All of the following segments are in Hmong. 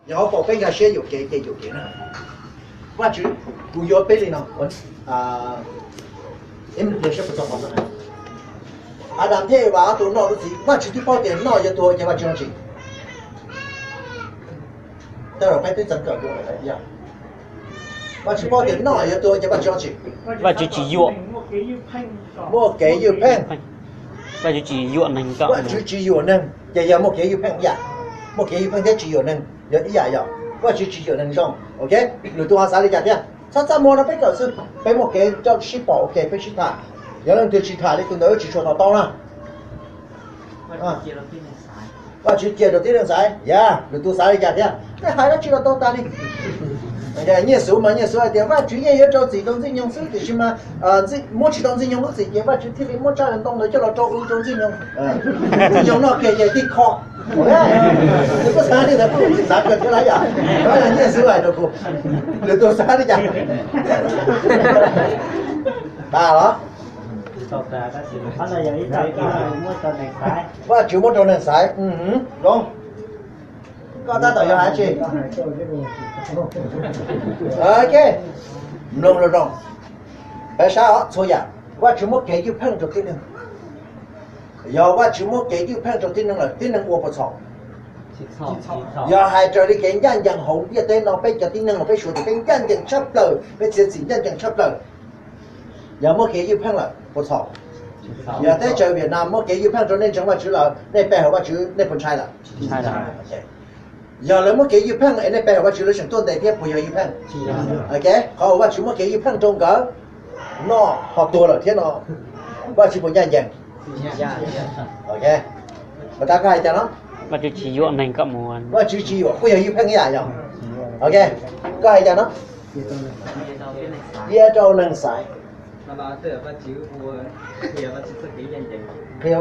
Yog pom peb nkag siab yuam kev ces yuam kev na. Vajtswv, kuv yuav peb li no. Adam thiab Eva ob tug noj lub txiv, Vajtswv twb paub tias noj yuav tuag ces Vajtswv ua tsi? Vajtswv paub tias noj yuav tuag ces Vajtswv ua tsi? Vajtswv tsis yuam. Muaj kev ywj pheej. Vajtswv tsis yuam neeg. Vajtswv tsis yuam neeg ces yog muaj kev ywj pheej ib yam. Muaj kev ywj pheej thiab tsis yuam neeg yog ib yam yom. Vajtswv tsis yuam neeg zoo, ok. Lwm tus ho xav li cas thiab? Txhob txaj muag no, peb kawm xwb, peb muaj kev coj sib pom, ok, peb sib tham. Yog leej twg tsis tham li tus ntawd tsis tshua to taub na. Vajtswv cia rau tib neeg xaiv, yog lwm tus xav li cas thiab, nej hais dab tsi los tau tas li. Nyiaj Xuv mas Nyiaj Xuv hais tias Vajtswv yeej yuav rau txim rau Ntxwg Nyoog xwb, tiam sis mas muab tsis tau Ntxwg Nyoog lub txim ces Vajtswv thiaj li muab tsab ntoo ntawd coj los rau ub rau Ntxwg Nyoog. Ntxwg Nyoog noj kiag ces tij kho. Nws kuj xav li ntawd, kuj tsis xav kawg thiab lawm yom. Nyiaj Xuv hais rau kuv, lwm tus xav li cas? Tas los? Vajtswv muab rau neeg xaiv. Zoo. Koj tab tom yuav hais tsi? Ok, mloog zoo zoo. Peb saib os, txhua yam Vajtswv muab kev ywj pheej rau tib neeg. Yog Vajtswv muab kev ywj pheej rau tib neeg lawm, tib neeg ua puas txhaum? Yog hais raws li kev ncaj ncees hauv ntiaj teb no, peb cov tib neeg los peb suav tias peb ncaj ncees tshaj plaws, peb txiav txim ncaj ncees tshaj plaws. Yog muab kev ywj pheej lawm puas txhaum? Yog teb chaws Vietnam muab kev ywj pheej rau nej ntseeg Vajtswv lawm, nej pe hawm Vajtswv nej puas ntshai lawm? Yog lawv muab kev ywj pheej es nej pe hawm Vajtswv lawv tseem tuaj ntes thiab puas yog ywj pheej? Ok, qhov uas Vajtswv muab kev ywj pheej rau nkawd noj ho tuag lawm thiab no, Vajtswv puas ncaj ncees? Ok, mas tab koj hais cas no? Vajtswv tsis yuam neeg kom mus. Vajtswv tsis yuam, kuj yog ywj pheej ib yam yog. Ok, koj hais cas no? Cia rau neeg xaiv. Qhia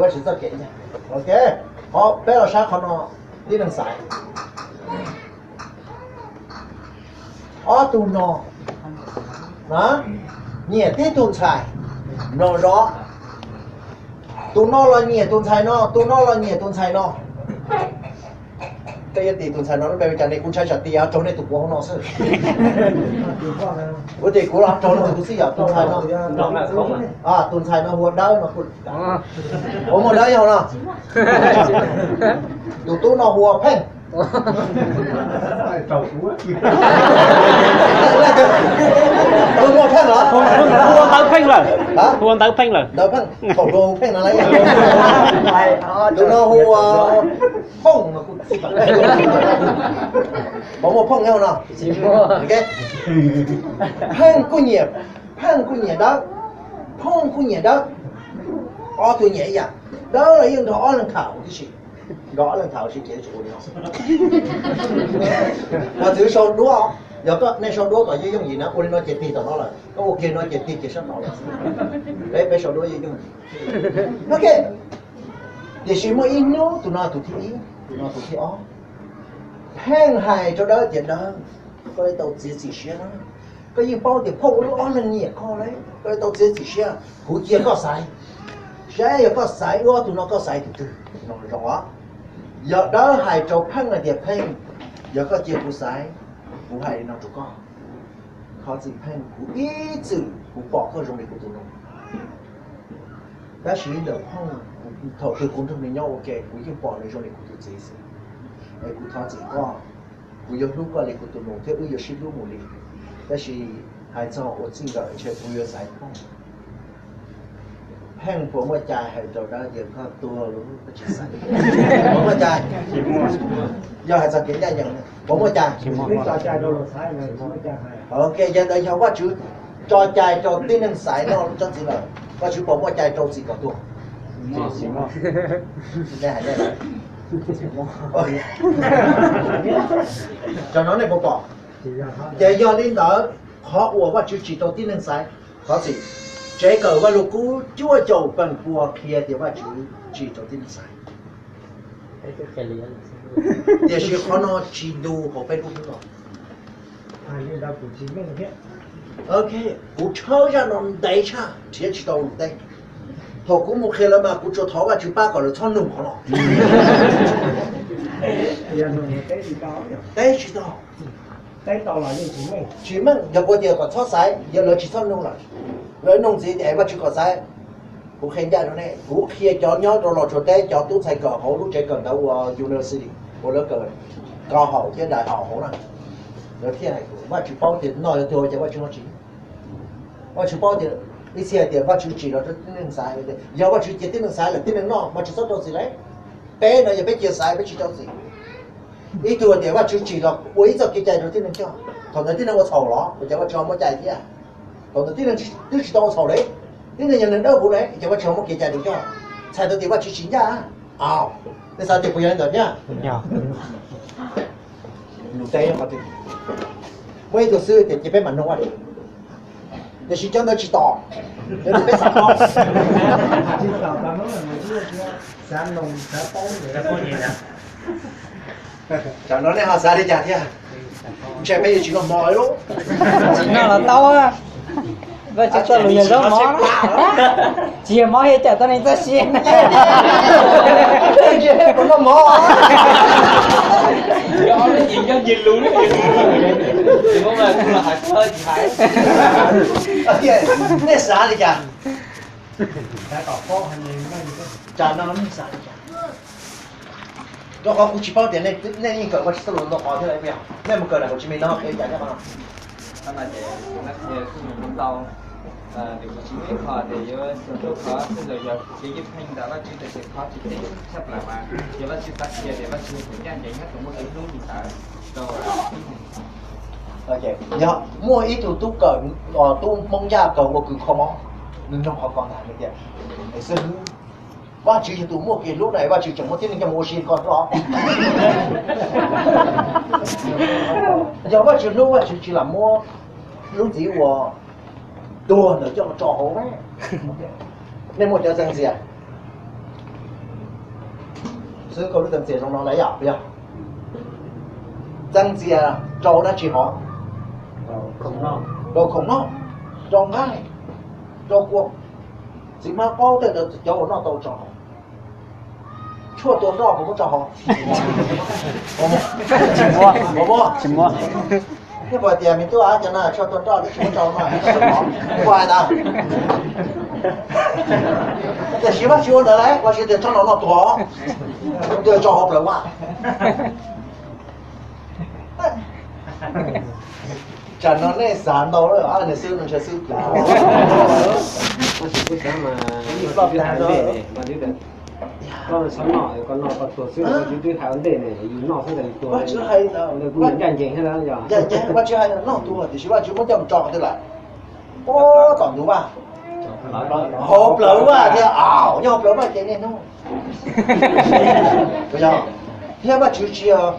Vajtswv txoj kev ncaj. Ok, qhov peb los saib qhov no, tib neeg xaiv. Ob tug no, nyiam tib tug ntxhais, mloog zov. Tus no los nyiam tus ntxhais no, tus no los nyiam tus ntxhais no. Tej yuav tim tus ntxhais no lub npe ua cas ne, kuv ntshai tsam tias raug nej tus puav hauv no xwb. Kuv tim kuv los raug nej tus xwb yom, tus ntxhais no. Tus ntxhais no hu ua Dawb no. Ua muaj Dawb yog no. Tus tub no hu ua Pheej. Hu ua Pheej los? Hu ua Ntawv Pheej lawm. Hu ua Ntawv Pheej lawm. Ntawv Pheej, thaum luag hu Pheej no lauj. Tus no hu ua Phooj no. Puas muaj Phooj nyob no? Pheej kuj nyiam, Pheej kuj nyiam Dawb, Phooj kuj nyiam Dawb. Ob tug nyiam ib yam. Dawb los yeej nrog ob leeg tham huv tib si. Nrog ob leeg tham huv tib si ces tsis ua li no. Mas txwv sau duab, yog koj nej sau duab kom yooj yooj yim na, ua li no ces tig tom no lawm, koj ua kiag no ces tig kiag sab tod lawm. Peb, peb sau duab yooj yooj yim. Ok, tiam sis muaj ib hnub tus no tus thib ib, tus no tus thib ob. Pheej hais rau Dawb tias Dawb, koj yuav tau txiav txim siab na. Koj yeej paub tias Phooj wb ob leeg nyiam koj lauj, koj yuav tau txiav txim siab, kuv cia koj xaiv. Saib yog koj xaiv wb ob tug no koj xaiv tus twg? No zoo os. Yog Dawb hais rau Pheej hais tias Pheej, yog koj cia kuv xaiv, kuv hais li no rau koj, thov txim Pheej, kuv ib txwm kuv pom koj zoo li kuv tus no. Tab sis ntawm Phooj, thaum twg kuv nrog nws nyob ua ke kuv yeej pom nws zoo li kuv tus txiv xwb. Es kuv thov txim koj, kuv yuav hlub koj li kuv tus nus thiab wb yuav sib hlub mus li. Tab sis hais txog ua txij nkawm ntshe kuv yuav xaiv Phooj. Pheej puas muaj cai hais rau Dawb tias koj tuag los koj tsis xaiv? Puas muaj cai? Yog hais txog kev ncaj ncees, puas muaj cai? Ok, yog ntawd yog Vajtswv tso cai rau tib neeg xaiv noj tsob txiv lawm, Vajtswv puas muaj cai rau txim kom tuag? Cov no nej puas pom? Ces yog li ntawd, qhov uas Vajtswv tsis rau tib neeg xaiv, thov txim, tsev kawm Vajluskub cuaj caum feem pua qhia tias Vajtswv tsis rau tib neeg xaiv. Tiam sis qhov no tsis ntu hauv peb lub hnub no. Ok, kuv tshawb zaj no ntev tshaj nrhiav tsis tau lus teb. Thaum kuv mus qhia lawv mas kuv tsuas thov Vajtswv pab kom lawv txhob nug qhov no. Teb tsis tau. Tsis meej, yog kuv tias kom txhob xaiv, yog lawv tsis txhob nug lawm, lawv nug ntxiv tias Vajtswv kom xaiv. Kuv qhia ncaj rau nej, kuv qhia cov nyob rau Los Tsuas teb, cov tub ntxhais kawm hauv lub tsev kawm ntawv ua university, ua lawv kawm kav haum thiab daim haum hauv na, lawv thiaj hais tias Vajtswv paub tias no yog twg ua cas Vajtswv ho tsim. Vajtswv paub tias, ib txhia hais tias Vajtswv tsim los rau tib neeg xaiv, yog Vajtswv cia tib neeg xaiv lawm tib neeg noj mas tsis txhob rau txim lawm. Peb no yog peb cia xaiv peb tsis rau txim. Ib tug tias Vajtswv tsim los ua ib txoj kev cai rau tib neeg coj, thaum ntawd tib neeg ua txhaum los ua cas Vajtswv ho muaj cai thiab? Thaum ntawd tib neeg twb tsis tau ua txhaum li, tib neeg yog neeg dawb huv li, ua cas Vajtswv ho muaj kev cai rau coj? Txhais tau tias Vajtswv tsis ncaj. Au, nej xav tias kuv yog li ntawd thiab? Lus teb qhov twg? Muaj ib tug xwb tias cia peb mam nug, tiam sis cov ntawd tsis tau, yog li peb xav paub. Tsam no nej ho xav li cas thiab? Ntshe peb yuav tsis noj mov lawm. Tsis noj los tau, Vajtswv txoj lus yog zaub mov. Tsis yog mov, yog cawm tau neeg txoj sia. Noj mov. Nej xav li cas? Tsam no nej xav li cas? Rau qhov kuv tsis paub tias nej yeej kawm Vajtswv txoj lus ntau qhov thiab lawm, nej mus kawm nram kaum tsib mis no qhia li cas thiab no? Yog muaj ib tug tub kawm, tub Hmoob Yaj kawm ua kws kho mob, nws nug qhov ko ntag tias, xib hwb, Vajtswv yog tus muaj kev hlub na, Vajtswv tseem muab tib neeg coj mus ua si ko los? Yog Vajtswv hlub, Vajtswv tsis lam muab lub txiv uas tuag ntawd coj los tso hauv. Nej muaj cov txeev txias, xwb koj lub txeev txias zoo no na yom, yog txeev txias rau dab tsi hov? Rau khoom noj, rau nqaij, rau kua, txiv hmab qaub tej ntawd cov uas noj tau tso hauv. Tshuaj tua nroj puas muab tso hauv? Tsis muab. Tsis muab. Neb puas tias me tub, cov no tshuaj tua nroj twb tsis muab tso no, puas hais ntawd? Tiam sis Vajtswv ua ntawd lawm, Vajtswv tias tsob no noj tuag, nws tso hauv plawv vaj. Tsam no nej xav ntau lawm, nws xwb nws ntshe xwb. Koj txhob noj, koj noj koj tuag xwb, koj twb hais ua ntej ne, yus noj xwb los yus tuag. Kuv ncaj ncees thiab yog. Vajtswv hais noj tuag tiam sis Vajtswv muab coj mus tso qhov twg lawm? Ua tom ntug vaj, hauv plawv vaj thiab. Au, nyob hauv plawv vaj ces niaj hnub. Thiab Vajtswv tsis yog,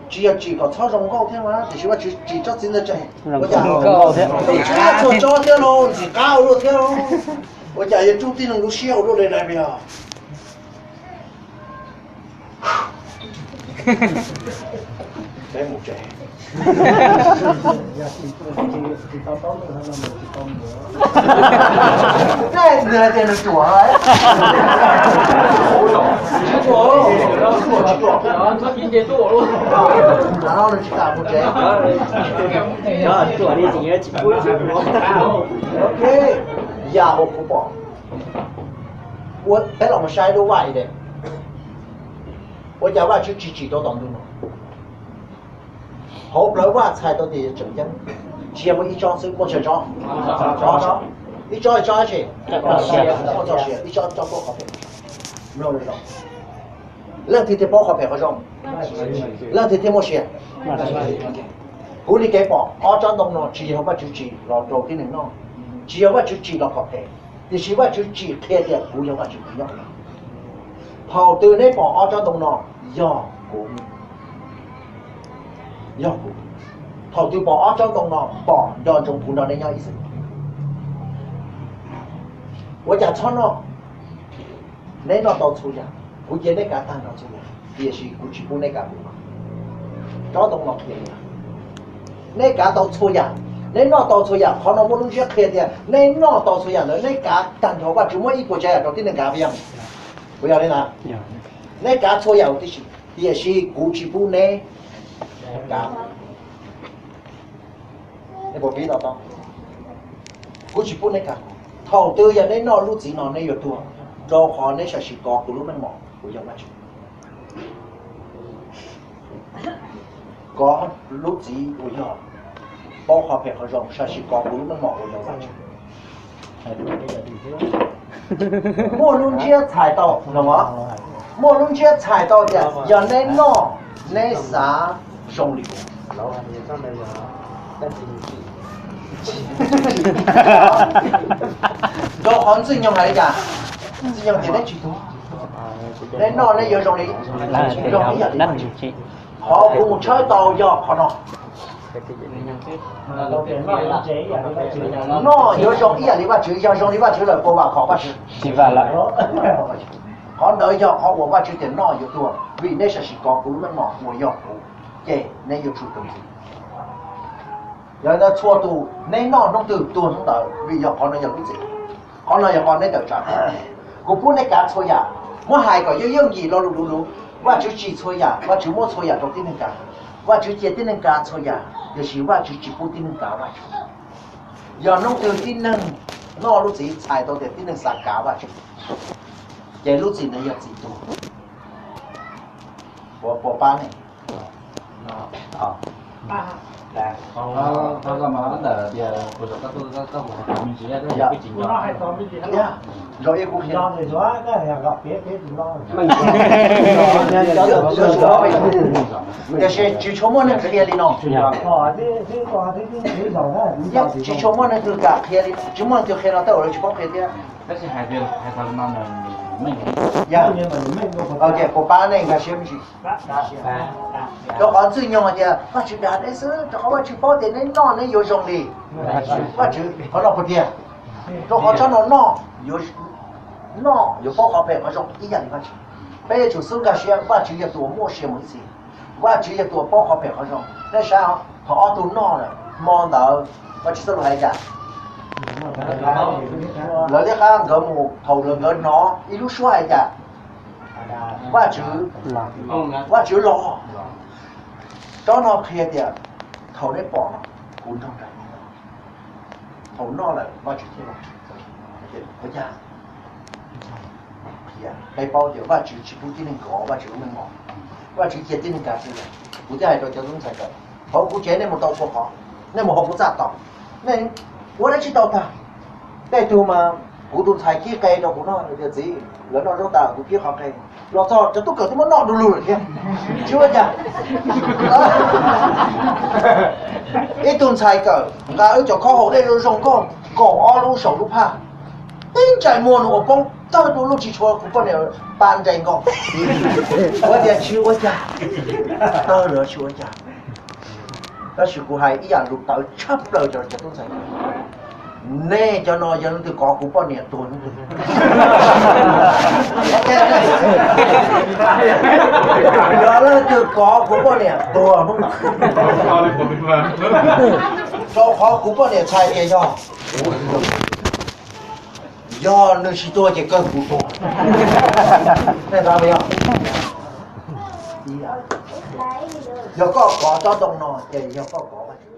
tsis yog tsim kom txhob zoo nkauj thiab mas, tiam sis Vajtswv tsim tsob txiv ntawd tseem ua cas txhua tsob thiab los ntxim qab ua luaj thiab. Ua cas yuav rub tib neeg lub siab ua luaj li na yog? Peb mus tsev. Nws hais tias nws ruam, tsis ruam, tsis ruam. Nws tsis kam mus tsev. Ok, yam uas kuv pom, peb los mus saib lub vaj Edes. Ua cas Vajtswv tsis tsim rau tom ntug no? Hauv plawv vaj txhais tau tias yog tseem ceeb, tsis yog muaj ib tsob xwb, muaj tsawg tsob? Ib tsob ib tsob tsi? Muaj txoj sia, ib tsob tsob paub qhov phem. Leej twg thiaj paub qhov phem qhov zoo? Leej twg thiaj muaj sia? Kuv li kev pom ob tsob ntoo no tsis yog Vajtswv tsim los rau tib neeg noj, tsis yog Vajtswv tsim los kom phem, tiam sis Vajtswv tsim qhia tias kuv yog Vajtswv tus nyob. Thaum twg neb pom ob tsob ntoo no, yog kuv, yog kuv. Thaum twg pom ob tsob ntoo no, pom nco ntsoov kuv nrog neb nyob ib txhis. Ua cas txhob noj? Neb noj tau txhua yam, kuv cia neb kav tag nrho txhua yam, tiam sis kuv tsis pub neb kav kuv. Tsob ntoo no qhia tias neb kav tau txhua yam, neb noj tau txhua yam. Qhov no muaj lub ntsiab qhia tias neb noj tau txhua yam ntawd, neb kav tag nrho, Vajtswv muab ib puas tsav yam rau tib neeg kav, puas yog? Puas yog li ntawd? Neb kav txhua yam huv tib si. Tiam sis kuv tsis pub neb kav kuv. Kuv tsis pub neb kav kuv. Thaum twg yog neb noj lub txiv no neb yuav tuag, rau qhov neb sam sim kov kuv lub meej mom uas yog Vajtswv. Kov lub txiv uas yog paub qhov phem qhov zoo, sam sim kov kuv lub meej mom uas yog Vajtswv. Muaj lub ntsiab txhais tau, muaj lub ntsiab txhais tau tias yog neb noj, neb xav zoo li kuv. Rau qhov Ntxwg Nyoog hais li cas? Ntxwg Nyoog tias neb tsis tuag, neb noj neb yuav zoo li, zoo ib yam li Vajtswv. Qhov kuv mus tshawb tau yog qhov no. Noj yuav zoo ib yam li Vajtswv, yog zoo li Vajtswv lawm puas vam khom Vajtswv? Tsis vam lawm. Qhov ntawd yog qhov uas Vajtswv tias noj yuav tuag, vim neb sam sim kov kuv lub meej mom uas yog kuv, ces neb yuav tsum tuag ntxiv. Yog li ntawd txhua tus neb noj hnub twg tuag hnub ntawd, vim yog qhov no yog lub txim, qhov no yog qhov neb tawm tsam. Kuv pub neb kav txhua yam, muab hais kom yooj yooj yim lo lus luv luv. Vajtswv tsim txhua yam, Vajtswv muab txhua yam rau tib neeg kav. Vajtswv cia tib neeg kav txhua yam, tiam sis Vajtswv tsis pub tib neeg kav Vajtswv. Yog hnub twg tib neeg noj lub txim txhais tau tias tib neeg xav kav Vajtswv, ces lub txim ntawd yog txim tuag. Puas pab ne? Tiam sis tsis tshua muaj neeg qhia li no. Tsis tshua muaj neeg twg kam qhia li, tsis muaj neeg twg qhia no tej zaum lawv tsis paub qhia thiab. Puas pab ne nkag siab me ntsis? Rau qhov Ntxwg Nyoog hais tias Vajtswv dag neb xwb, rau qhov Vajtswv paub tias neb noj neb yuav zoo li Vajtswv. Qhov no puas tiag? Rau qhov tsob no noj, noj yuav paub qhov phem qhov zoo ib yam li Vajtswv. Peb yuav tsum xub nkag siab, Vajtswv yog tus uas muaj sia mus ib txhis. Vajtswv yog tus uas paub qhov phem qhov zoo. Nej saib, thaum ob tug noj lawm, hmo ntawd Vajtswv txoj lus hais cas? Lawv liab qab nkawd mus, thaum lawv nkawd hnov ib lub suab hais cas? Vajtswv, Vajtswv los. Tsob no qhia tias thaum neb pom no, kuv nrog nraim neb. Thaum noj lawm Vajtswv thiaj los. Ua cas? Qhia peb paub tias Vajtswv tsis pub tib neeg kov Vajtswv lub meej mom. Vajtswv cia tib neeg kav xwb. Kuv thiaj hais rau cov tub ntxhais kawm, hauv kuv tsev nej mus tau txhua qhov, nej mus hauv kuv txaj tau, nej ua dab tsi tau tag. Tej tug mas kuv tus ntxhais kib qe rau kuv noj tias txiv, lawv noj zaub tas kuv kib qhov qe. Los txog cov tub kawm twb muab noj du lug lawm thiab. Tsis ua cas. Ib tug ntxhais kawm nqa wb cov khob haus dej zoo zoo nkauj kaum ob lub saum lub phaj, tib ntsais muag nws ua poob tawg dua lub tsis tshua, kuv poj niam pa nres nkaus. Kuv tias tsis ua cas, tawg lawm tsis ua cas. Tab sis kuv hais ib yam lus tawv tshaj plaws rau cov tub ntxhais, nej cov no yog leej twg kov kuv poj niam tuag hnub twg? Yog leej twg kov kuv poj niam tuag hnub no. Rau qhov kuv poj niam txhais tias yog, yog nws tsis tuag ces kawg kuv tuag. Nej xav puas yog? Yog koj kov tsob ntoo no ces yog koj kov Vajtswv.